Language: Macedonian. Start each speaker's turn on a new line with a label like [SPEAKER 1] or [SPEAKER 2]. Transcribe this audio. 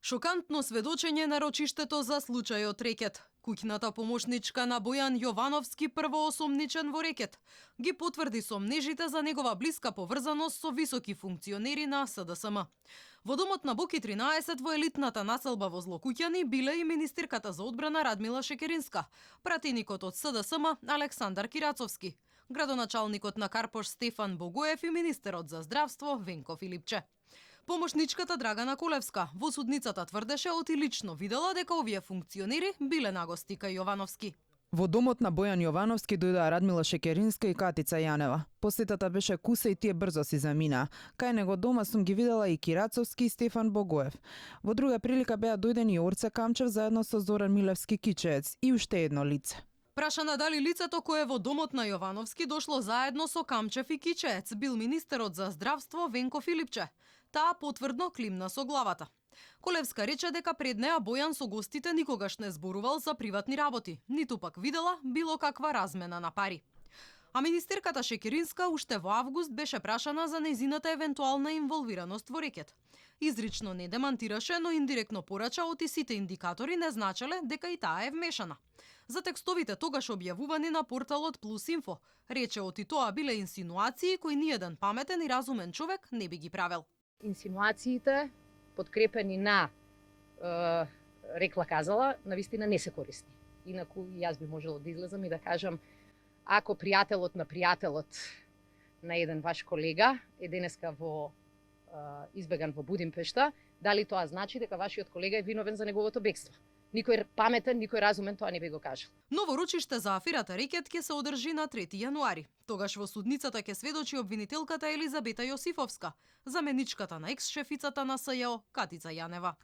[SPEAKER 1] Шокантно сведочење на рочиштето за случајот Рекет. Куќната помошничка на Бојан Јовановски првоосомничен во Рекет ги потврди сомнежите за негова блиска поврзаност со високи функционери на СДСМ. Во домот на Боки 13 во елитната населба во Злокуќани биле и министерката за одбрана Радмила Шекеринска, пратеникот од СДСМ Александар Кирацовски, градоначалникот на Карпош Стефан Богоев и министерот за здравство Венко Филипче. Помошничката Драгана Колевска во судницата тврдеше оти лично видела дека овие функционери биле нагости кај Јовановски.
[SPEAKER 2] Во домот на Бојан Јовановски дојдоа Радмила Шекеринска и Катица Јанева. Посетата беше куса и тие брзо си заминаа. Кај него дома сум ги видела и Кирацовски и Стефан Богоев. Во друга прилика беа дојдени и Орце Камчев заедно со Зоран Милевски Кичеец и уште едно лице.
[SPEAKER 1] Прашана дали лицето кое во домот на Јовановски дошло заедно со Камчев и Кичеец бил министерот за здравство Венко Филипче, таа потврдно климна со главата. Колевска рече дека пред неа Бојан со гостите никогаш не зборувал за приватни работи, ниту пак видела било каква размена на пари. А министерката Шекеринска уште во август беше прашана за нејзината евентуална инволвираност во Рекет. Изрично не демантираше, но индиректно порача оти сите индикатори не значеле дека и таа е вмешана. За текстовите тогаш објавувани на порталот Плюс Инфо, рече оти тоа биле инсинуации кои ниеден паметен и разумен човек не би ги правел.
[SPEAKER 3] Инсинуациите, подкрепени на рекла-казала, навистина не се корисни. Инаку и јас би можела да излезам и да кажам, ако пријателот на пријателот на еден ваш колега е денеска избеган во Будимпешта, дали тоа значи дека вашиот колега е виновен за неговото бегство? Никој паметен, никој разумен тоа не би го кажал.
[SPEAKER 1] Ново рочиште за аферата Рекет ќе се одржи на 3 јануари. Тогаш во судницата ќе сведочи обвинителката Елизабета Јосифовска, заменичката на екс-шефицата на СЈО Катица Јанева.